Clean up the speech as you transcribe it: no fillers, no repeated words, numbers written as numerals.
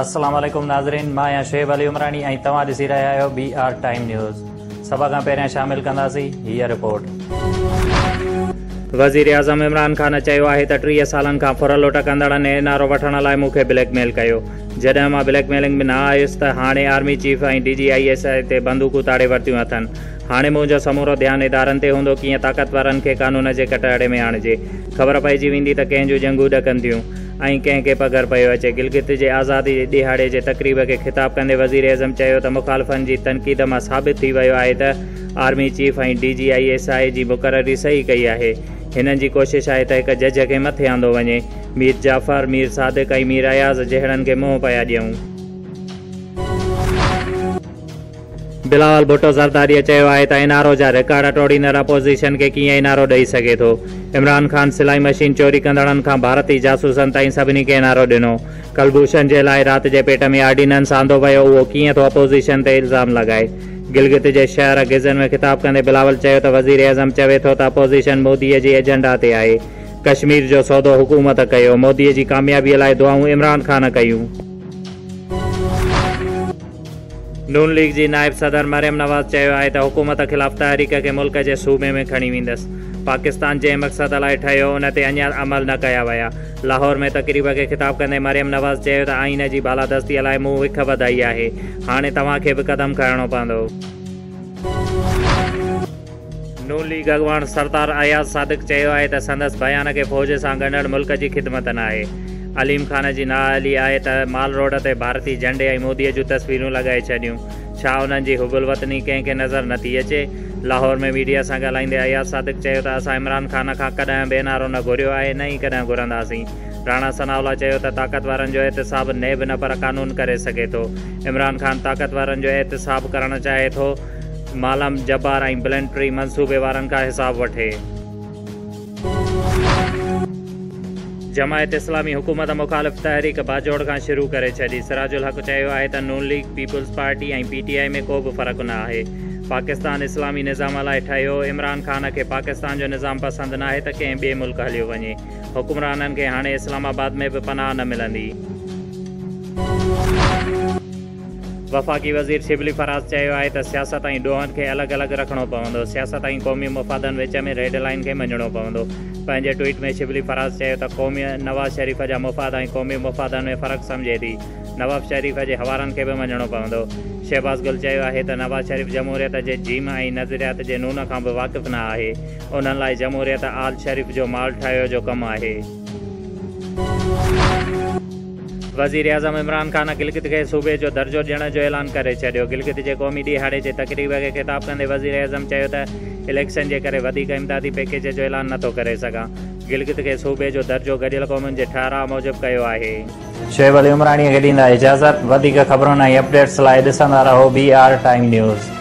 السلام عليڪم ناظرين مان آهيان شعيب علي عمراڻي ۽ توهان ڏسي رهيا آهيو بي آر ٽائيم نيوز سڀ کان پهريان شامل ڪنداسين هيء رپورٽ. وزيراعظم عمران خان چيو آهي ته 30 سالن کان ڦر لٽ ڪندڙن اين آر او وٺڻ لاء مون کي بليڪ ميل ڪيو، جڏهن مان بليڪ ميلنگ ۾ نه آيس ته هاڻي army chief ۽ D G I S I تي بندوقون تاڙي ورتيون اٿن، هاڻي منهنجو سمورو ڌيان ادارن تي هوندو ڪيئن طاقتورن کي قانون جي ڪٽهڙي ۾ آڻجي، خبر پئجي ويندي ته ڪنهن جون ڄنگهون ڏڪن ٿيون ۽ ڪنهن کي پگهر پيو اچي. گلگت جي آزادي ڏهاڙي جي تقريب کي خطاب ڪندي وزيراعظم چيو ته مخالفن جي تنقيد مان ثابت ٿي ويو آهي ته army chief ۽ D G I S I جي مقرري صحيح ڪئي آهي، هنن جي ڪوشش آهي ته هڪ جج کي مٿي آندو وڃي، مير جعفر، مير صادق ۽ مير اياز جهڙن کي منهن پيا ڏيون. بلاول ڀٽو زرداريء چيو آهي ته اين آر او جا رڪارڊ ٽوڙيندڙ اپوزيشن کي ڪيئن اين آر او ڏئي سگهي ٿو؟ عمران خان سلائي مشين چوري ڪندڙن کان ڀارتي جاسوسن تائين سڀني کي اين آر او ڏنو، ڪلڀوشن جي لاء رات جي پيٽ ۾ آرڊيننس آندو ويو اهو ڪيئن ٿو اپوزيشن تي الزام لڳائي؟ گلگت جي شهر گزن ۾ خطاب ڪندي بلاول چيو ته وزيراعظم چوي ٿو ته اپوزيشن مودي جي ايجنڊا تي آهي، ڪشمير جو سودو حڪومت ڪيو، مودي جي ڪاميابي لاء دعائون عمران خان ڪيون. نون ليگ جي نائب صدر مريم نواز چيو آهي ته حڪومت خلاف تحريڪ کي ملڪ جي صوبي ۾ کڻي ويندس، پاڪستان جنهن مقصد لاء ٺهيو ان تي اڃا عمل نه ڪيا ويا. لاهور ۾ تقريب کي خطاب ڪندي مريم نواز چيو ته آئين جي بالادستي لاء مون وک وڌائي آهي، هاڻي توهان کي به قدم کڻڻو پوندو. نون ليگ اڳواڻ سردار اياز صادق چيو آهي ته سندس بيان کي فوج سان ڳنڍڻ ملڪ جي خدمت ناهي. عليم خان جي نااهلي آهي ته مال روڊ تي ڀارتي جهنڊي ۽ مودي جون تصويرون لڳائي ڇڏيون، ڇا انهن جي حب الوطني ڪنهن کي نظر نٿي اچي؟ لاهور ۾ ميڊيا سان ڳالهائيندي اياز صادق چيو ته اسان عمران خان کان ڪڏهن به اين آر او نه گهريو آهي نه ئي ڪڏهن گهرنداسين. راڻا ثناء الله چيو ته طاقتورن جو احتساب نيب نه پر قانون ڪري سگهي ٿو، عمران خان طاقتورن جو احتساب ڪرڻ چاهي ٿو، مالم جبار ۽ بلين ٽري منصوبي وارن کان حساب وٺي. جماعت اسلامي حڪومت مخالف تحريڪ باجوڙ کان شروع ڪري ڇڏي، سراج الحق چيو آهي ته نون ليگ، پيپلز پارٽي ۽ پي ٽي آء ۾ ڪو به فرق نه آهي، پاڪستان اسلامي نظام لاء ٺهيو، عمران خان کي پاڪستان جو نظام پسند ناهي ته ڪنهن ٻئي ملڪ هليو وڃي، حڪمرانن کي هاڻي اسلام آباد ۾ به پناهه نه ملندي. وفاقي وزير شبلي فراز چيو آهي ته سياست ۽ ڏوهن کي الڳ الڳ رکڻو پوندو، سياست ۽ قومي مفادن وچ ۾ ريڊ لائين کي مڃڻو پوندو. پنهنجي ٽوئيٽ ۾ شبلي فراز چيو ته قوم نواز شريف جا مفاد ۽ قومي مفادن ۾ فرق سمجهي ٿي، نواز شريف جي حوارن کي به مڃڻو پوندو. شهباز گل چيو آهي ته نواز شريف جمهوريت جي جيم ۽ نظريات جي نون کان به واقف نه آهي، انهن لاء جمهوريت آل شريف جو مال ٺاهيو جو ڪم آهي. وزيراعظم عمران خان گلگت کي صوبي جو درجو ڏيڻ جو اعلان ڪري ڇڏيو. گلگت جي قومي ڏهاڙي جي تقريب کي خطاب ڪندي وزيراعظم چيو ته اليڪشن جي ڪري وڌيڪ امدادي پيڪيج جو اعلان نٿو ڪري سگهان، گلگت کي صوبي جو درجو گڏيل قومن جي ٺهراء موجب ڪيو آهي. شعيب علي عمراڻي کي ڏيندا اجازت، وڌيڪ خبرن ۽ اپڊيٽس لاء ڏسندا رهو بي آر ٽائيم نيوز.